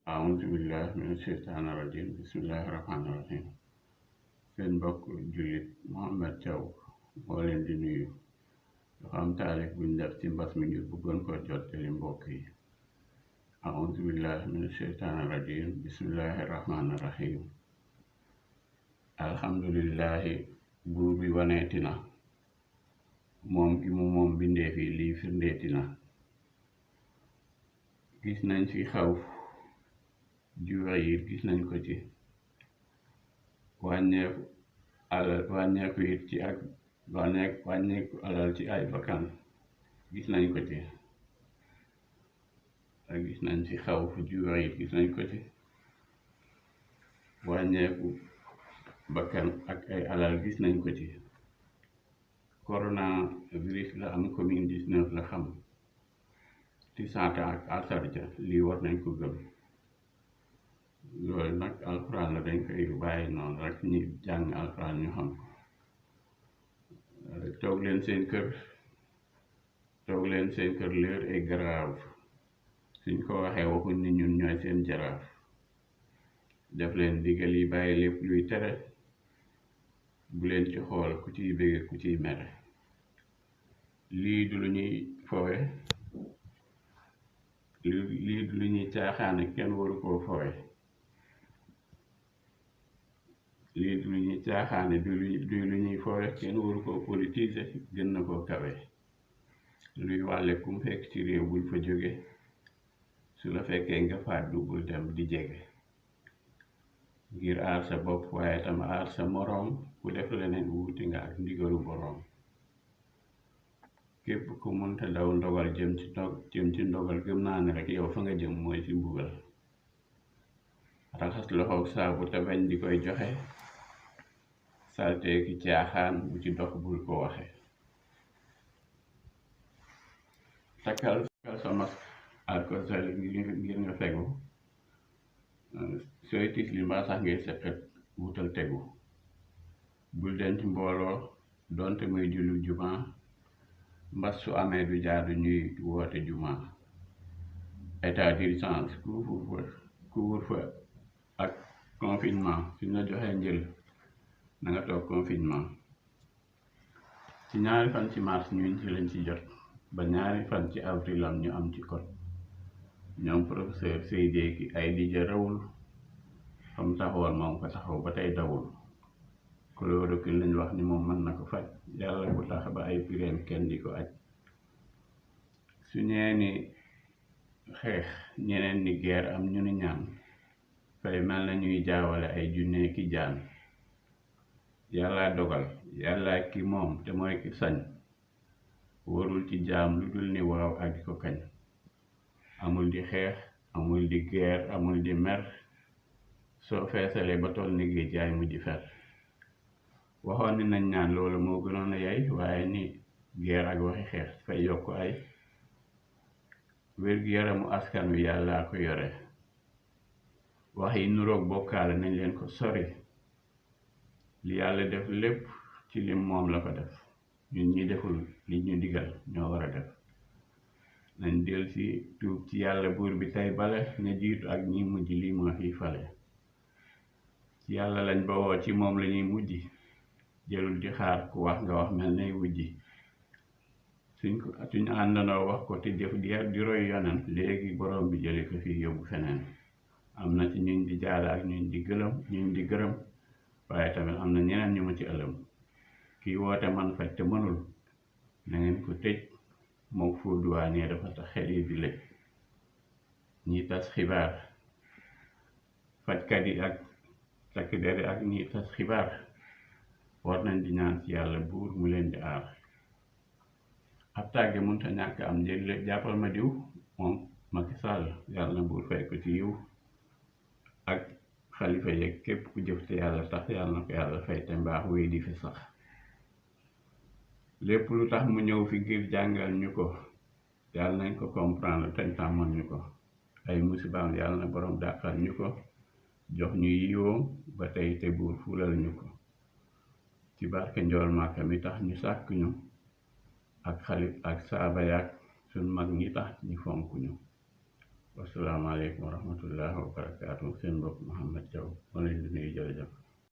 أعوذ بالله من الشيطان الرجيم بسم الله الرحمن الرحيم seen mbokk jullit Mouhamed Thiaw moo leen di nuyu dafa am taalif buñ def ci mbas mi ñu bëggoon ko jottali mbokk yi أعوذ بالله من الشيطان الرجيم بسم الله الرحمن الرحيم alhamdulillahi buur bi waneeti na moom gi mu moom bindee fi lii firndeeti na gis nañ fi xaw juwe yi gis nañ ko ci wàññeeku it ci ak wàññeeku alal ci ay bakkan gis nañ ko ci ak gis nañ fi xaw juwe yi gis nañ ko ci wàññeeku bakkan ak ay alal gis nañ ko ci coronavirus la am Covid-19 la xam ci santé ak asarja lii war nañ ko gëm loolu nag alxuraan la dañ koy bàyyi noonu rek ñi jàng alxuraan ñu xam ko toog leen seen kër l'heure est grave suñ ko waxee waxuñ ni ñun ñooy seen jaraaf def leen digal yi bàyyi lépp luy tere bu leen ci xool ku ciy bëgge ku ciy mere lii du lu ñuy fowe lii du lu ñuy caaxaane kenn waru koo fowe lii du lu ñuy caaxaane du lu ñuy fowe kenn waru koo politiser gën na koo kawe luy wàlle kum fekk ci réew bul fa jóge su la fekkee nga fàddu bul dem di jege ngir aar sa bopp waaye tam aar sa moroom ku def leneen wuuti nga ak ndigalu boroom képp ku mënta daw ndogal jëm ci ndogal gëm naa ne rek yow fa nga jëm mooy ci mbugal raxas loxoog saabu te bañ di koy joxe saltee ki caaxaan bu ci dox bul ko waxe takkal sa masque alkosel ngir nga fegu sooy tiis li mbaa sax ngay seqet wutal tegu bul denc mbooloo doonte muy jullu juma mbas su amee du jaadu ñuy woote juma état d'urgence couvre-feu ak confinement suñ la joxee njël na nga toog confinement ci ñaari fan ci mars ñun ci lañ ci jot ba ñaari fan ci avril am ñu am ci code ñoom professeur Seydee ki ay dija rawul fam taxawal moom ko taxaw ba tey dawul chloroquine lañ wax ni moom mën na ko faj yàlla bu tax ba ay pireem kenn di ko aj su ñeeni xeex ñeneen ni guerre am ñu ni ñaan fay mel na ñuy jaawale ay junne ki jaan yàlla dogal yàlla ki moom te mooy ki sañ warul ci jaam lu dul ni waaw ak di ko kañ amul di xeex amul di guerre amul di mer soo feesalee ba toll ni géej jaay mujj fer waxoon ni nañ ñaan loolu moo gënoon a yay waaye ni guerre ak waxi xeex fay yokk ay wér-gu-yaramu askan wi yàllaa ko yore wax yi nuroog bokkaale nañ leen ko sori li yàlla def lépp ci lim moom la ko def ñun ñi deful li ñu digal ñoo war a def nañ del si tuub ci yàlla buur bi tey bale ña jiitu ak ñi mujj lii moo fi fale ci yàlla lañ bawoo ci moom lañuy mujj jëlul di xaar ku wax nga wax mel nay wujji suñ àndandoo wax ko te jëf di roy yonen léegi borom bi jële ko fii yóbbu feneen am na ci ñuñ di jaada ak ñuñ di gërëm waaye tamit am na ñeneen ñu ma ci ëlëm kii woote man faj te mënul na ngeen ko tëj moom foo duwaanee dafa tax xel yi di lëj ñi tas xibaar fajkat yi ak takk deri ak ñi tas xibaar war nañ di ñaan ci yàlla buur mu leen di aar ab tàgge mënta ñàkk am njël jàppal ma diw moom Macky Sall yàlla na buur fay ko ci yiw ak xalifa yeeg képp ku jëf te yàlla tax yàlla na ko yàlla fay te mbaax wéy di fi sax lépp lu tax mu ñëw fi ngir jàngal ñu ko yàlla nañ ko comprendre te tàmmal ñu ko ay musibaam yàlla na borom dàqal ñu ko jox ñu yiwoom ba tey te buur fulal ñu ko ci barke njool Màkka mi tax ñu sàkk ñu ak xalif ak saaba yaak sun mag ñi tax ñu fonk ñu wasalaamaaleykum wa rahmatullahi wa barakaatu seen mbokk Mouhamed Thiaw ma leen di nuyu jërëjëf